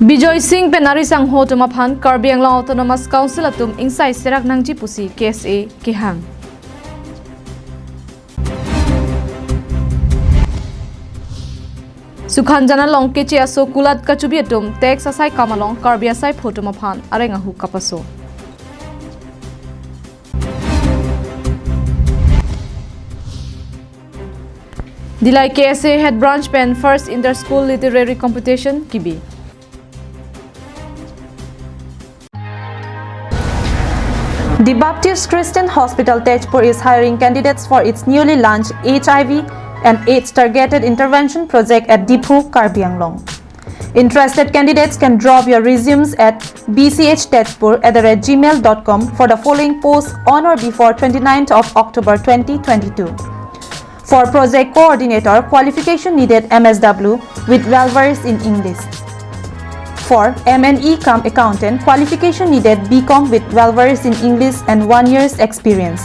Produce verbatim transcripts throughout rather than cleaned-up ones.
Bijoy Singh pen ari sangho atum aphan Karbi Anglong Autonomous Council atum ingsai serak nangji pusi K S A kehang. Sukhanjan along keche aso kulat kachubi atum tax asai kam along Karbi asaipho atum aphan areng ahu kapaso. Dillai K S A Head Branch pen First Inter School Literary Competition kibi. The Baptist Christian Hospital Tezpur is hiring candidates for its newly launched H I V and AIDS targeted intervention project at Diphu, Karbi Anglong. Interested candidates can drop your resumes at b c h tezpur at the rate gmail dot com for the following posts on or before twenty-ninth of October twenty twenty-two. For project coordinator, qualification needed M S W with well versed in English. For M and E cum accountant, qualification needed B Com with well versed in English and one year's experience.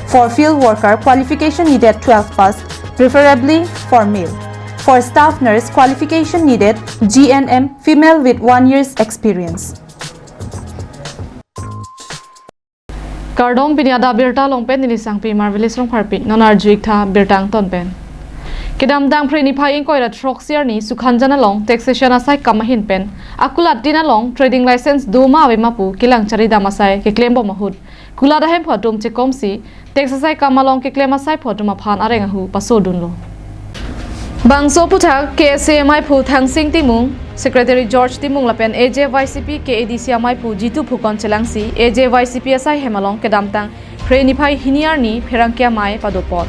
For field worker, qualification needed twelve pass, preferably for male. For staff nurse, qualification needed G N M, female with one year's experience. Kardom, pini adap birta along pen neli Sangpi Marvelous Rongpharpi, non arju-ik tha birta angton pen. Kedamtang Phre niphai ingkoi ra throksi arni Sukhanjan along taxation asai kam ahin pen akulat tin along trading license do ma ave ma pu kelang charidam asai keklem bom ahut kulat ahemphu atum chekomsi tax asai kam along keklem asaipho atum aphan areng ahu pasodunlo. Bangso aphuthak K S A amaiphu Thangsing Timung, Secretary George Timung lapen A J Y C P K A D C amaiphu Jitu Phukon chelangsi A J Y C P asai hem along kedamtang Phre niphai hini arni pherangke amei padopon.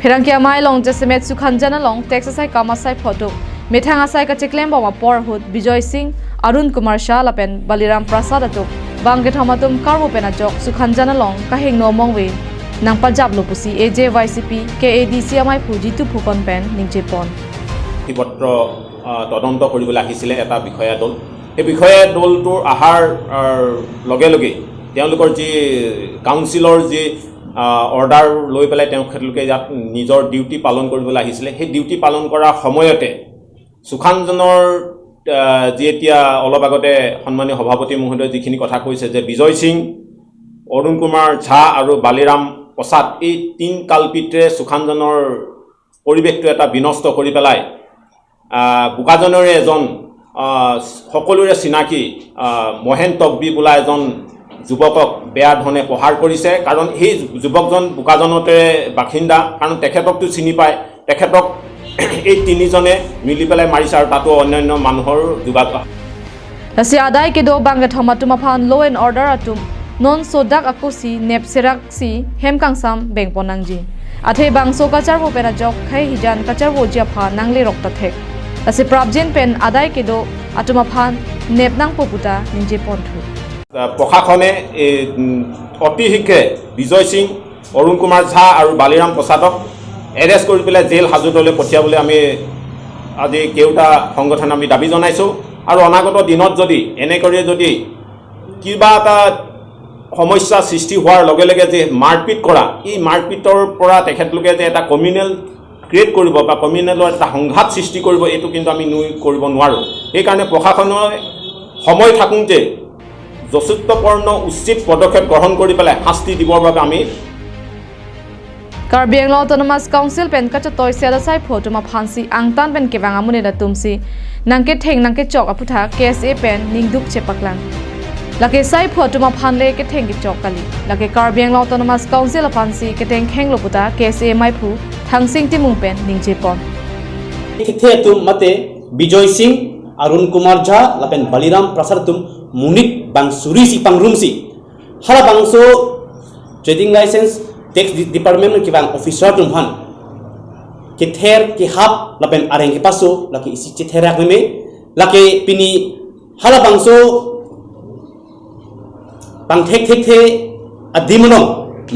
Pherangke amei along jasemet Sukhanjan along tax asai kam asaipho atum methang asai kacheklem bom apor ahut Bijoy Singh, Arun Kumar Shah lapen Baliram Prasad atum bang kethom atum karvo pen ajok Sukhanjan along kahingno mongve nangpajaplo pusi A J Y C P K A D C amaiphu Jitu Phukon pen ningjepon. নথিপত্ৰ, আহ, তদন্ত কৰিবলৈ আহিছিলে এটা বিষয়া দল। সেই বিষয়া দলটোৰ অহাৰ, আহ, লগে লগেই তেওঁলোকৰ যি কাউন্সিলৰ যি, আহ, অৰ্ডাৰ লৈ পেলাই তেখেতলোকে ইয়াত নিজৰ ডিউটি পালন কৰিবলৈ আহিছিলে। সেই ডিউটি পালন কৰাৰ সময়তে সুখাঞ্জনৰ, আহ, যি এতিয়া অলপ আগতে সন্মানীয় সভাপতি মহোদয়ে যিখিনি কথা কৈছে যে বিজয় সিং, অৰুণ কুমাৰ ঝা আৰু বালিৰাম প্ৰসাদ, এই তিন কালপিতে সুখাঞ্জনৰ পৰিৱেশটো এটা বিনষ্ট কৰি পেলাই, আহ, বোকাজানৰে এজন, আহ, সকলোৰে চিনাকি, আহ, মহেন তকবি বোলা এজন যুৱকক বেয়া ধৰণে প্ৰহাৰ কৰিছে। কাৰণ সেই যুৱকজন বোকাজানতে বাসিন্দা, কাৰণ তেখেতকতো চিনি পায়। তেখেতক এই তিনিজনে মিলি পেলাই মাৰিছে আৰু তাতো অন্যান্য মানুহৰ যোগাযোগ আছে। Lasi adai kedo bang kethom atum aphan law and order atum non sodak akosi nep seraksi hem kangsam bengpon nangji. Athe bangso kacharvo pen ajok khei hijan kacharvoji aphan nanglerok ta thek. Lasi prapjin pen adai kedo atum aphan nep nangpo puta ningjeponthu. আহ, প্ৰশাসনে এই, উম, অতি শীঘ্ৰে বিজয় সিং, অৰুণ কুমাৰ ঝা আৰু বালিৰাম প্ৰসাদক এৰেষ্ট কৰি পেলাই জেল হাজোতলৈ পঠিয়াবলৈ আমি আজি কেওটা সংগঠন আমি দাবী জনাইছোঁ। আৰু অনাগত দিনত যদি এনেকৈয়ে যদি কিবা এটা সমস্যা সৃষ্টি হোৱাৰ লগে লগে যে মাৰপিট কৰা, এই মাৰপিটৰ পৰা তেখেতলোকে যে এটা কমিউনেল ক্ৰিয়েট কৰিব বা কমিউনেলৰ এটা সংঘাত সৃষ্টি কৰিব, এইটো কিন্তু আমি নুই কৰিব নোৱাৰোঁ। সেইকাৰণে প্ৰশাসনে সময় থাকোঁতে যথোচিতপূৰ্ণ উচিত পদক্ষেপ গ্ৰহণ কৰি পেলাই শাস্তি দিবৰ বাবে আমি Karbi Anglong Autonomous Council pen kachotoi si asaipho atum aphansi angtan pen kevang amonit atumsi nangketheng nangkechok aphuthak K S A pen ningduk chepaklang. Lake saipho atum aphan le ketheng kechok kali. Lake Karbi Anglong Autonomous Council aphansi ketheng khenglo puta K S A amaiphu Thangsing Timung pen ningjepon. Thekthe atum mate Bijoy Singh, Arun Kumar Jha lapen Baliram Prasad atum monit bang suri si pangrumsi halabangso trading license tax de-, department kevang officer atum aphan kether kehap lapen areng kepaso lake isi chetherak meme, lake pini halabangso pangthek thekthe adim along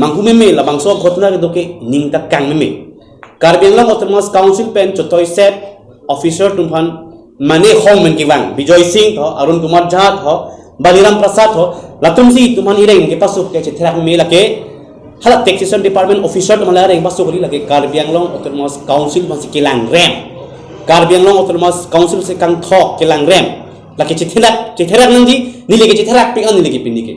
manghu meme, labangso ghotona kedo ke ning ta kang meme. Karbi Anglong Autonomous Council pen chotoi set officer atum aphan mane hong men kevang Bijoy Singh tho, Arun Kumar Jha tho, Baliram Prasad tho, latumsi itum aphan ireng kepaso ke chetherak meme, lake hala taxation department officer atum aphan le areng paso kali, lake Karbi Anglong Autonomous Council aphansi kelang rem. Karbi Anglong Autonomous Council si kangthok kelangrem, lake chetherak, chetherak nangji, neli ke chetherak pik an neli ke pini ke.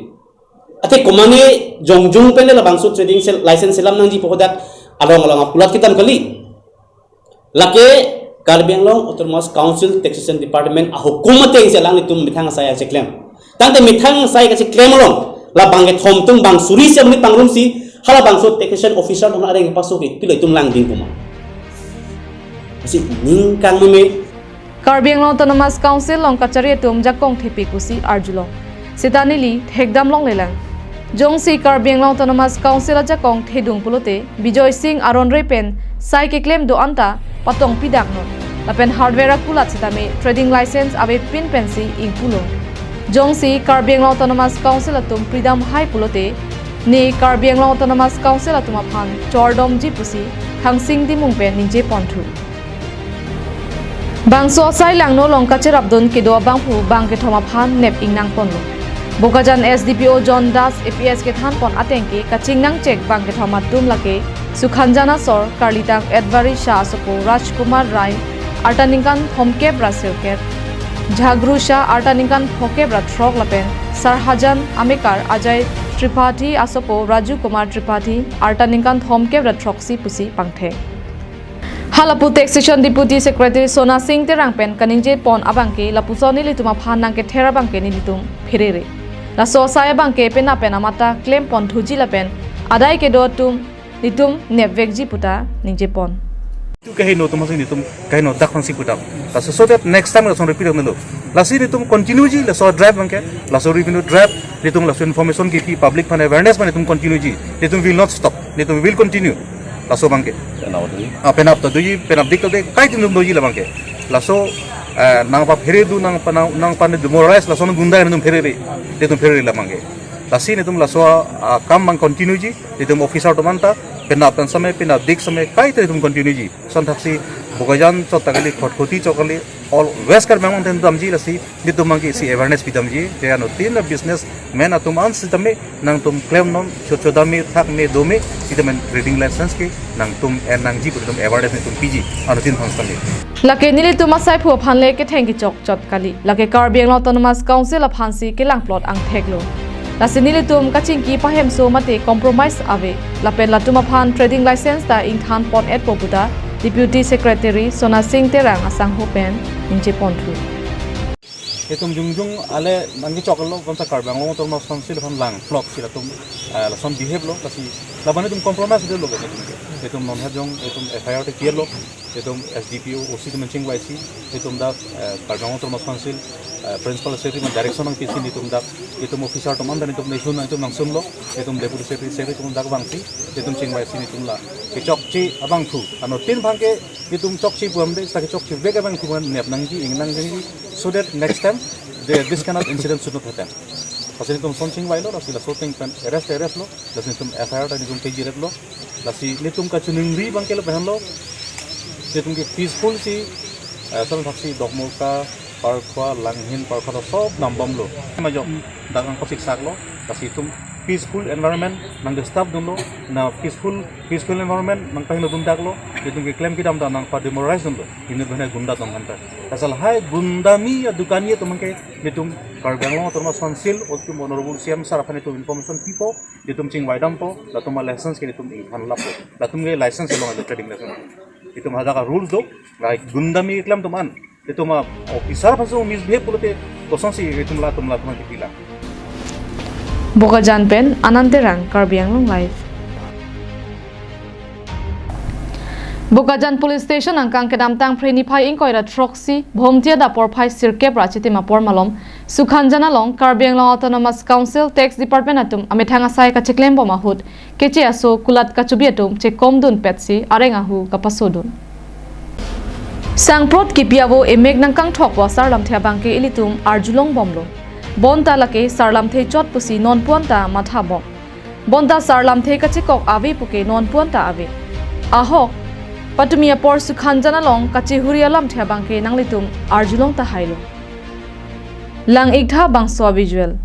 Athe komane jongjung pen le labangso trading sel-, license selam nangji pu hadak along along akulat kedam kali. Lake Karbi Anglong Autonomous Council Taxation Department ahukum ateng si alanglitum methang asai acheklem. Tangte methang asai kacheklem along, la bangkethom atum bang suri si amonit pangrum si, halabangso taxation officer atum areng paso ke, pilo itum langding kuma. Lasi ning kangmeme. Karbi Anglong Autonomous Council along kachari atum jakong thepik pusi arjulong. Seta neli thekdam longlelang. Jongsi Karbi Anglong Autonomous Council ajakong thedung pulote, Bijoy Singh aron re pen sai keklem do-an ta patong pidak non. Lapen hardware akulat sitame trading license avepin pensi ingpulo. Jongsi Karbi Anglong Autonomous Council atum pridam hai pulote, ne Karbi Anglong Autonomous Council atum aphan chordomji pusi Thangsing Timung pen ningje ponthu. Bangso asai langno along kacherapdun kedo abangphu bangkethom aphan nep ingnang ponlo. Bokajan S D P O John Das A P S kethan pon ateng ke kachingnang chek bangkethom atum lake Sukhanjan asor, karlitang Edvari Shah asopo Rajkumar Rai, arta ningkan thomkep ra sirkep, Jhagru Shah arta ningkan phokep ra throk lapen Sarhajan amekar Ajay Tripathi asopo Raju Kumar Tripathi arta ningkan thomkep ra throksi pusi pangthek. Halapu Taxation Deputy Secretary Sona Singh Terang pen kaningje pon abangke lapuson nelitum aphan nangkether abangke nelitum pherere. Laso asai abangke penap pen amata klem ponthuji lapen adai kedo atum nelitum nepvekji puta ningje pon. Tu kaheno atum hasi nelitum kaheno dak hangsi putam. Laso so that next time lason repeat nelo. Lasi nelitum continue ji laso drive abangke, laso revenue drive, nelitum laso information kipi public aphan awareness abang nelitum continue ji. Nelitum will not stop. Nelitum will continue. Laso abangke. Penap do. Ah, penap ta doji, penap dik ta de, kaike nelitum doji labangke. Laso, eh, nangpaphere do, nangpa, nang, nangpa ne demoralize, laso nang gunda nelitum pherere. Nelitum pherere labangke. Lasi nelitum laso, ah, kam abang continue ji, nelitum officer atum anta, penap pen samai, penap dik samai, kaike nelitum continue ji. Lason thaksi Bokajan chot ta kali, Khatkhati chot kali, all West Karbi Anglong atum damji lasi, nelitum abangke isi awareness pidamji, je anuttin a-businessman atum an sitame, nangtum klemnon, cho chodame, thakme, dome, sitame trading license ke, nangtum en nangji, nelitum awareness nelitum piji, anuttin aphan sitame. Lake nelitum asaiphu aphan le ketheng kechok chot kali. Lake Karbi Anglong Autonomous Council aphansi kelangplot angthek lo. Lasi nelitum kachingki pahemso mate compromise ave. Lapen latum aphan trading license ta ingthan pon-etpo puta Deputy Secretary Sona Singh Terang asangho pen ningje ponthu. Itum jongjung ale nangkechok lo, bonta Karbi Anglong Autonomous Council aphan langplot si latum, eh, lason behave lo, lasi labang itum compromise lo ke itum ke. Itum non hajong, itum F I R ta kiyar lo. Itum S D P O, O C atum chingvaisi, itum dak, eh, Karbi Anglong Autonomous Council, eh, Principal Secretary atum direction nangpisi itum dak, itum officer atum anta itum nangsun, itum nangsunlo, itum Deputy Secretary, Secretary atum dak vangsi, itum chingvaisi itum la kechokche abangphu. Anuttin abangke itum chokche pu amde, seta kechokchevek abangphu nep nangji, ing nangji, so that next time the, this kind of incident should not happen. Lasi itum lason chingvailo, lasi laso ateng pen arrest arrest lo, lasi itum F I R ta itum kejirep lo. Lasi nelitum kachiningri abangke lapu-an lo. Nelitum ke peaceful si, eh, lason thaksi Dokmoka, Parkhua, Langhin, Parkhua ta sob nambomlo. Majok, dak nangkosik saklo. Lasi itum peaceful environment nang-disturb dunlo. Na peaceful, peaceful environment nangpahingno dundaklo. Nelitum keklem kedam ta nangpa-demoralize dunlo. Inut bhane gunda atum anta. Asal hai gundami adukan ye atum ke nelitum Karbi Anglong Autonomous Council, itum Honorable C M sir aphan itum information pipo. Itum chingvai dampo, latum a-license ke itum ingthan lapo. Latum ke license along alo trading license. Itum hadak a-rules do, lahai gundami keklem atum an. Itum a-officer aphansi misbehave pulote, kosonsi itum latum latum an kipila. Bokajan pen Anand Terang, Karbi Anglong Live. Bokajan Police Station angkang kedamtang Phre niphai ingkoi ra throksi, Bhomti adap porphai sirkep ra chitim apor malom, Sukhanjan along Karbi Anglong Autonomous Council Tax Department atum amethang asai kacheklem bom ahut, keche aso kulat kachobi atum chekom dunpetsi areng ahu kapaso dun. Sangprot kipi avo emek nangkangthok vo sarlamthe abangke ilitum arjulong bomlo. Bonta lake sarlamthe chot pusi nonpu anta matha bom. Bonta sarlamthe kachekok ave puke nonpu anta ave. Ahok, patumi apor Sukhanjan along kachehuri alamthe abangke nanglitum arjulong tahailo. Lang-iktha bangso a-visual.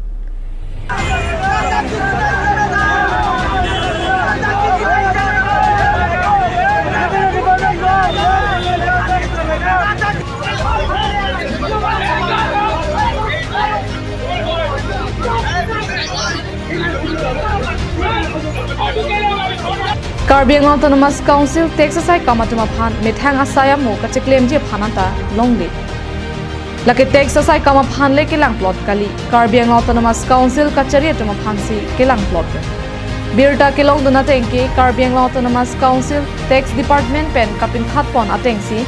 Karbi Anglong Autonomous Council tax asai kam atum aphan methang asai amo kacheklemji aphan anta longle. Lake tax asai kam aphan le kelangplot kali. Karbi Anglong Autonomous Council kachari atum aphansi kelangplot. Birta kelongdun ateng ke Karbi Anglong Autonomous Council Tax Department pen kapinkhatpon atengsi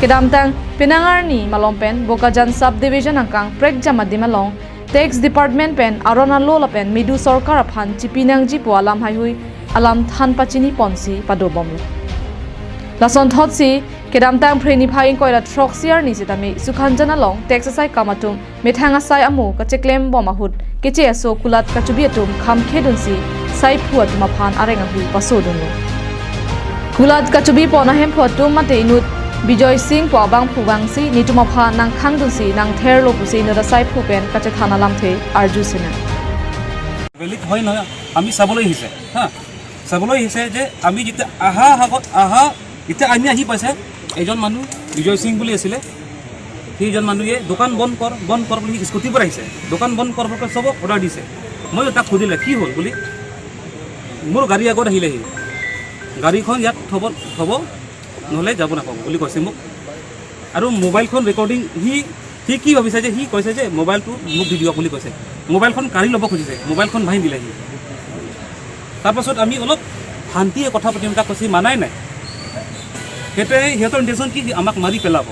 kedamtang penang arni malom pen Bokajan Subdivision angkang prekjam adim along Tax Department pen aron alo lapen medu sorkar aphan chipi nangjipo alam haihui alam than pachiniponsi padobomlo. Lason thotsi kedamtang Phre niphai ingkoi ra throksi arni sitame Sukhanjan along tax asai kam atum methang asai amo kacheklembom ahut keche aso kulat kachobi atum khamkhedunsi saiphu atum aphan areng ahui pasodunlo. Kulat kachobipon ahemphu atum mate inut Bijoy Singh pu abangphu vangsi netum aphan nangkhangdunsi nangtherlo pusi inut asaiphu pen kachethan alamthe arju sinang. Valid হয় নহয়, আমি চাবলৈ আহিছে হা, চাবলৈ আহিছে যে আমি যেতিয়া অহা আগত অহা, যেতিয়া আমি আহি পাইছে, এজন মানুহ বিজয় সিং বুলি আছিলে, সেইজন মানুহে দোকান বন্ধ কৰ, বন্ধ কৰ বুলি স্কুটিৰ পৰা আহিছে, দোকান বন্ধ কৰ বুলি চবক অৰ্ডাৰ দিছে। মই তাক সুধিলে কি হ'ল বুলি, মোৰ গাড়ী আগত আহিলেহি, গাড়ীখন ইয়াত থ'ব, থ'ব, নহ'লে যাব নাপাব বুলি কৈছে মোক। আৰু মোবাইলখন ৰেকৰ্ডিং, সি সি কি ভাবিছে যে সি কৈছে যে মোবাইলটো মোক দি দিয়ক বুলি কৈছে, মোবাইলখন কাঢ়ি ল'ব খুজিছে, মোবাইলখন ভাঙি দিলে সি। তাৰপাছত আমি অলপ শান্তিয়ে কথা পাতিম, তাক কৈছে মানাই নাই। সেইটোৱে সিহঁতৰ ইণ্টেনশ্যন কি, আমাক মাৰি পেলাব,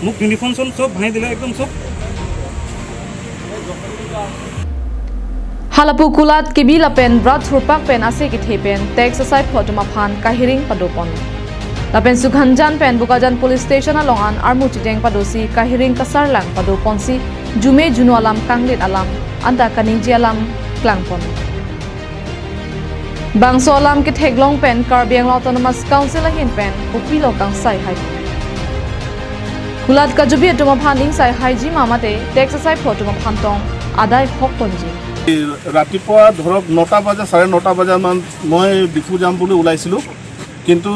মোক ইউনিফৰ্ম চব ভাঙি দিলে, একদম চব। Halapu kulat kebi lapen rat thurpak pen ase kethe pen tax asaiphu atum aphan kahiring padopon. Lapen Sukhanjan pen Bokajan Police Station along an armu chideng padosi kahiring kasarlang padoponsi jume juno alam kanglit alam anta kaningje alam klangpon. Bangso alam ketheklong pen Karbi Anglong Autonomous Council ahin pen kopilo kangsai hai. Kulat kachobi atum aphan ingsai haiji ma mate tax asaiphu atum aphan tong adai hokponji. ৰাতিপুৱা ধৰক নটা বজা, চাৰে নটা বজা মান মই ডিফু যাম বুলি ওলাইছিলোঁ, কিন্তু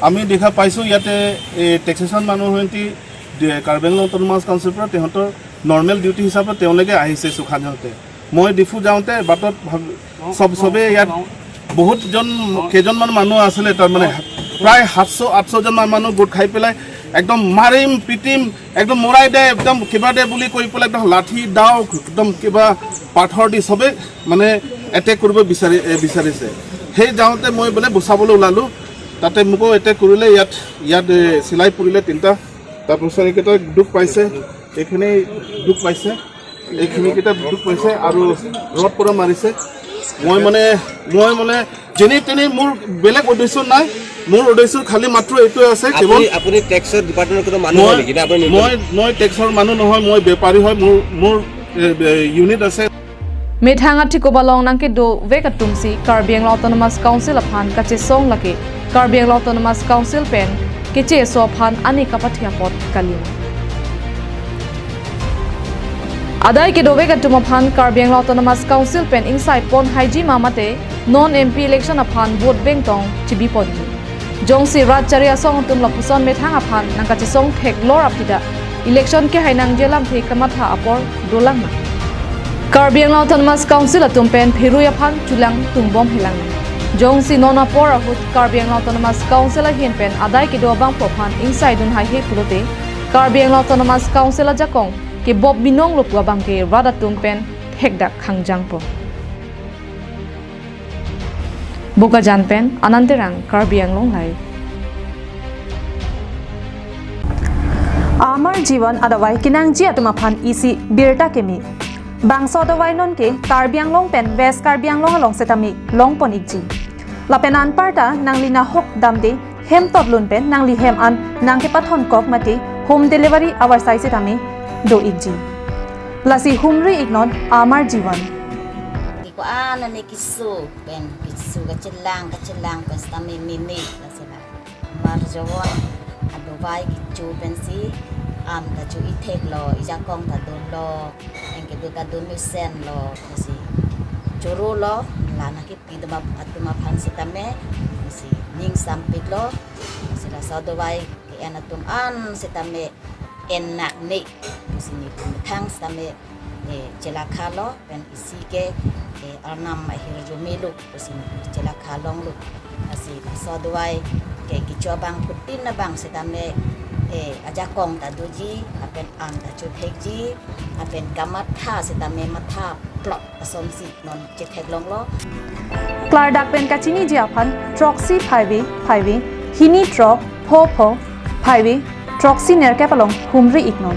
আমি দেখা পাইছোঁ ইয়াতে এই টেক্সেশ্যন মানুহ সৈতে ডি- কাৰ্বি আংলং অট'নমাছ কাউন্সিলৰ পৰা তেহেঁতৰ নৰ্মেল ডিউটি হিচাপে তেওঁলোকে আহিছে চুখানতে। মই ডিফু যাওঁতে বাটত ভাব- চব চবেই ইয়াত বহুতজন, কেইজনমান মানুহ আছিলে, তাৰমানে প্ৰায় সাতশ আঠশজন মান মানুহ গোট খাই পেলাই একদম মাৰিম পিটিম, একদম মৰাই দে, একদম কিবা দে বুলি কৈ পেলাই একদম লাঠি দাও, একদম কিবা পাথৰ দি চবে মানে এটেক কৰিব বিচাৰি এ, বিচাৰিছে। সেই যাওঁতে মই মানে বচাবলৈ ওলালোঁ, তাতে মোকো এটেক কৰিলে, ইয়াত ইয়াত এ, চিলাই পৰিলে তিনিটা, তাৰপিছত এইকেইটা দুখ পাইছে, এইখিনি দুখ পাইছে, এইখিনিকেইটা দুখ পাইছে আৰু ৰড পৰা মাৰিছে। মই মানে মই মানে যেনে তেনে, মোৰ বেলেগ উদ্দেশ্য নাই, মোৰ উদ্দেশ্য খালি মাত্ৰ এইটোৱে আছে, কেৱল আপুনি আপুনি টেক্সৰ ডিপাৰ্টমেণ্টৰ কোনো মানুহ মই হয় নেকি নে আপুনি নিজে? মই মই টেক্সৰ মানুহ নহয়, মই বেপাৰী হয়, মোৰ মোৰ এ, এ, ইউনিট আছে। Methang athikop along nangkedovek atumsi Karbi Anglong Autonomous Council aphan kachesong lake Karbi Anglong Autonomous Council pen keche eso aphan ani kapathe apot kali. Adai kedovek atum aphan Karbi Anglong Autonomous Council pen ingsaipon haiji ma mate non M P election aphan vote bank tong chibiponji. Jongsi rat chari asong atum lapuson methang aphan nangkachesong theklor aphi ta election kehai nangji alamthe kamatha apor dolang ma. Karbi Anglong Autonomous Council atum pen pherui aphan chulang tungbom helang. Jongsi non apor ahut Karbi Anglong Autonomous Council ahin pen adai kedo abangphu aphan ingsaidun haihe pulote Karbi Anglong Autonomous Council ajakong kebop binong lo pu abangke rat atum pen thekdak khangjangpo. Bokajan pen Anand Terang, Karbi Anglong Live. Amar Jiwan adavai kenangji atum aphan isi birta kemi. Bangso adavai nonke Karbi Anglong pen West Karbi Anglong along setame longpon ikji. Lapen anparta nangli nahok damde hem totlun pen nangli hem an nangkepathon kok mate home delivery avarsai setame do ikji. Lasi humri iknon Amar Jiwan. Ko-an ani keso pen keso kachelang kachelang pen setame mene la sila. Amar Jiwan adavai kecho pensi am ta cho itheklo, ijakong ta dolo, anke do ta do mesenlo, si chorolo, la nangkepi atum ap- atum aphan setame si ning sampiklo, si laso adavai ke-en atum an setame en nak ne, si netum methang setame eh, chelakha lo, pen isi ke, eh, arnam ahirjume lo pusi chelakha longlo. Lasi laso adai ke kecho abangphutin abang setame, eh, ajakong ta doji, lapen an ta chothekji, lapen kamatha setame matha plot asonsi non chetheklonglo. Klardak pen kachiniji aphan throksi phaivi phaivi, hini throk pho pho phaivi, throksi nerkep along humri iknon.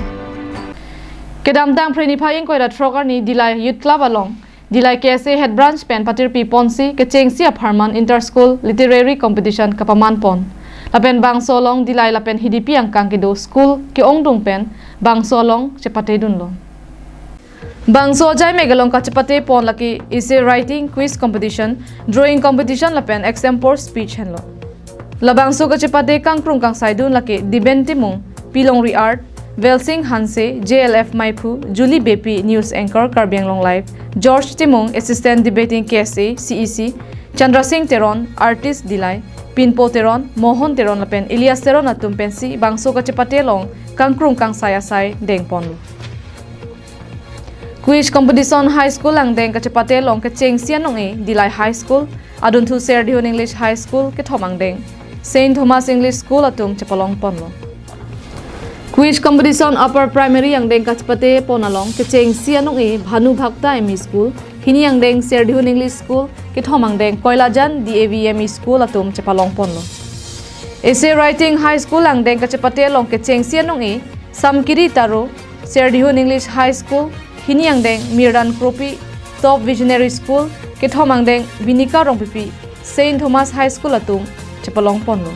Kedamtang Phre niphai ingkoi ra throk arni Dillai Youth Club along Dillai K S A Head Branch pen patirpi ponsi kechengsi apharman Inter School Literary Competition kapaman pon. Lapen bangso along Dillai lapen Hidipi angkang kedo school ke-ongdung pen bangso along chepatedunlo. Bangso ajai mek along kachepate pon lake essay writing, quiz competition, drawing competition lapen extempore speech henlo. Labangso kachepate kangkrung kangsaidun lake Diben Timung, Pilongri Art, Velsing Hanse, J L F Maiphu, Julie Beypi, news anchor Karbi Anglong Live, George Timung, assistant debating K S A, C E C, Chandra Singh Teron, artist Dillai, Pinpo Teron, Mohon Teron lapen Elias Teron atum pensi bangso kachepate along kangkrung kangsai asai dengponlo. Quiz competition High School angdeng kachepate along kechengsi anong-e Dillai High School, adunthu Serdihun English High School, kethom angdeng Saint Thomas English School atum chepalong ponlo. Quiz competition Upper Primary angdeng kachepate pon along kechengsi anong-e Bhanu Bhakta M E School, hini angdeng Serdihun English School, kethom angdeng Koilajan D A V M E School atum chepalong ponlo. Essay writing High School angdeng kachepate along kechengsi anong-e Samkiri Taro, Serdihun English High School, hini angdeng Mirdan Kropi, Top Visionary School, kethom angdeng Binika Rongpipi, Saint Thomas High School atum chepalong ponlo.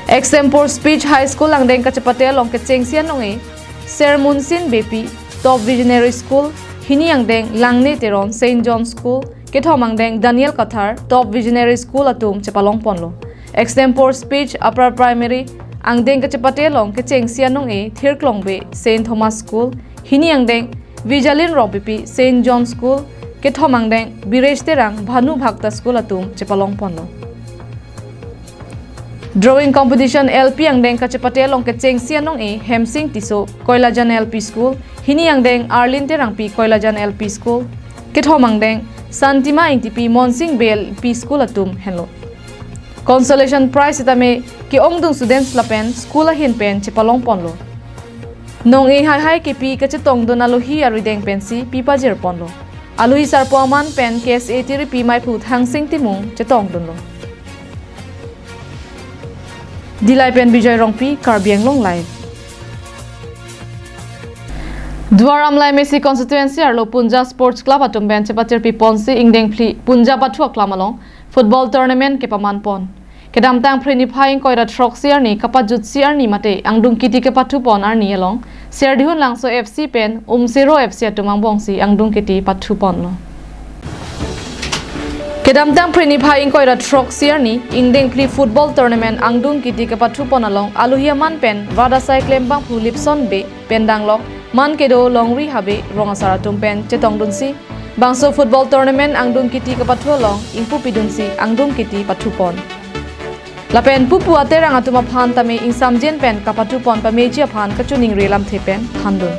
Extempore speech High School angdeng kachepate along kechengsi anong-e Sermunsin Beypi, Top Visionary School, hini angdeng Langne Teron, Saint John School, kethom angdeng Daniel Kathar, Top Visionary School atum chepalong ponlo. Extempore speech Upper Primary angdeng kachepate along kechengsi anong-e Thirklong Bey, Saint Thomas School, hini angdeng Vijalin Rongpipi, Saint John School, kethom angdeng Biresh Terang, Bhanu Bhakta School atum chepalong ponlo. Drawing competition L P angdeng kachepate along kechengsi anong-e Hemsing Tisso, Koilajan L P School, hini angdeng Arlin Terangpi, Koilajan L P School, kethom angdeng Santima Ingtipi, Monsing Bey L P School atum henlo. Consolation prize setame ke-ongdung students lapen school ahin pen chepalong ponlo. Nong-e haihai kepi kachetongdun alohi arideng pensi pi pajir ponlo. Alohi sarpo aman pen K S A tiripi Maiphu Thangsing Timung chetongdunlo. Dillai pen Bijoy Rongpi, Karbi Anglong Live. Duar Amla M A C constituency arlo Punja Sports Club atum pen chepatirpi ponsi ingdeng phli Punja pathu aklam along football tournament kepaman pon. Kedamtang Phre niphai ingkoi ra throksi arni kapajutsi arni mate angdung kiti kepathu pon arni along Serdihun Langso F C pen Umsero F C atum angbongsi angdung kiti pathu ponlo. Kedamtang Phre niphai ingkoi ra throksi arni ingdeng phli football tournament angdung kiti kepathu pon along alohi aman pen rat asai klembangphu Lipson Bey pen danglok man kedo Longri Habe rong asar atum pen chetongdunsi bangso football tournament angdung kiti kepathu along ingpu pidunsi angdung kiti pathu pon. Lapen pupu aterang atum aphan tame ingsamjin pen kapathu pon pameji aphan kachiningri lamthe pen thandun.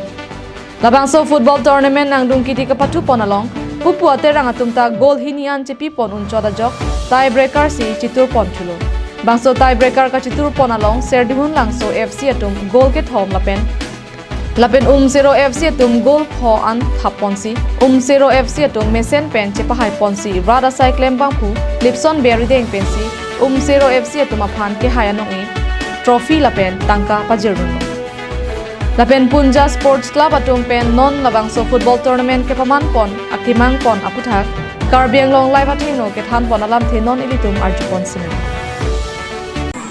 Labangso football tournament angdung kiti kapathu pon along pupu aterang atum ta goal hini an chepi pon unchot ajok tie breaker si chitur pon thulo. Bangso tie breaker kachitur pon along Serdihun Langso F C atum goal kethom lapen lapen Umsero F C atum goal pho an thap ponsi Umsero F C atum mesen pen chepahai ponsi rat asai klembangphu Lipson Bey arideng pensi Umsero F C atum aphan kehai anong-e trophy lapen tangka pajirdunlo. Lapen Punja Sports Club atum pen non labangso football tournament kepaman pon akemang pon aputhak Karbi Anglong Live athengno kethan pon alamthe non ilitum arju pon sini.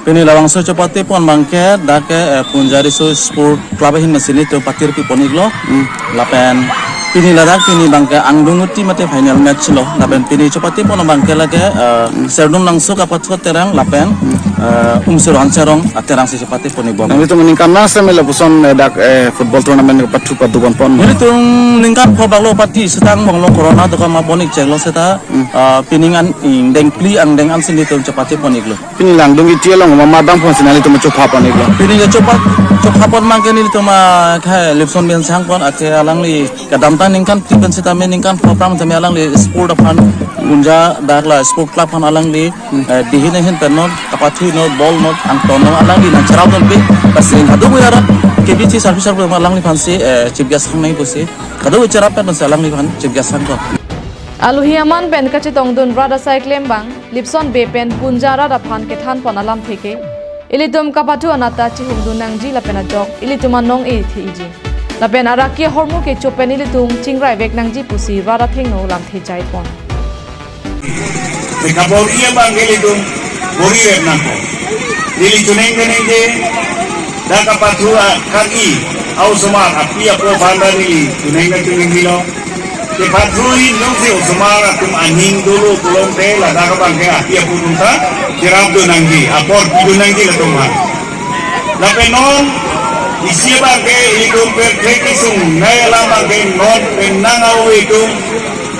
Pini labangso chepate pon abangke dak ke, eh, Punja Riso Sport Club ahin masi nelitum patirpi pon iklo. Hmm. Lapen pini ladak pini abangke angdung uti mate final match lo. Lapen pini chepate pon abangke lake, eh, Serdihun Langso kapathu aterang lapen, eh, Umsero Hanse arong aterang si chepate pon ikbom. Nanglitum ningkan nang semi lapuson, eh, dak, eh, football tournament kapathu padu pon pon. Nelitum ningkan pho bak lo pati setang bang lo corona dokam ma pon ik chek lo seta, hmm, eh, pining an ingdeng phli angdeng an si nelitum chepate pon iklo. Pini la angdung kiti along mama bang pon si nanglitum chopha pon iklo. Pini la chopha, Chok hapon abangke nelitum akhai Lipson Bey sangpon, ake alangli kedamtang ningkan phli pen sitame ningkan pho prang tame alangli sport aphan Punja dak la sport club aphan alangli, eh, dihin ahin pen non, kapathu non, ball non, angton non alangli nangcherapdunpe, lasi kadokave arat K B C service aphan alangliphansi, eh, chief guest hang nangji pusi, kadokave cherap pen non si alangliphan chief guest hangpon. Alohi aman pen kachetongdun rat asai klem abang, Lipson Bey pen Punja rat aphan kethanpon alamthe ke, ilitum kapathu anat ta chihumdun nangji lapen ajok ilitum anong-e theiji. Lapen araki ahormu kecho pen ilitum chingraivek nangji pusi rat athengno lamthe jaipon. Kabor-i abangke ilitum bor-i rep nangkok. Neli choningri nangji, dak kapathu akan-i, a-osomar, api apo aphan ta neli choningri nangji lo. Kepathu inong si osomar atum aning dolo pulote ladak abangke api apo atum ta cherapdun nangji, apor pidun nangji latum aphan. Lapen non isi abangke ilitum perfect isung nai alam abangke non penang au itum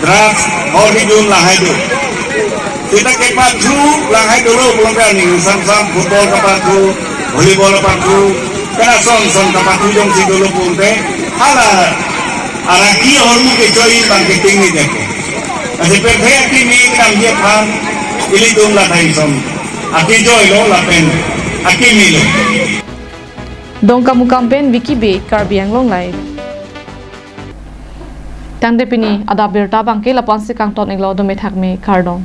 drugs or hidun lahai do. Seta kepathu lahai dolo pulote aning sam sam football kapathu, volleyball kapathu, kena son son kapathu jongsi dolo pulote hala araki ahormu kechoi abangke tingni dek. Lasi perfect tingni kedam dia phan ilitum la thai son. Akejoi lo lapen akimi lo. Dongkamukam pen Vicky Bey, Karbi Anglong Live. Tangte pini adap birta abangke lapu-ansi kangton-iklo, dome thakme, kardom.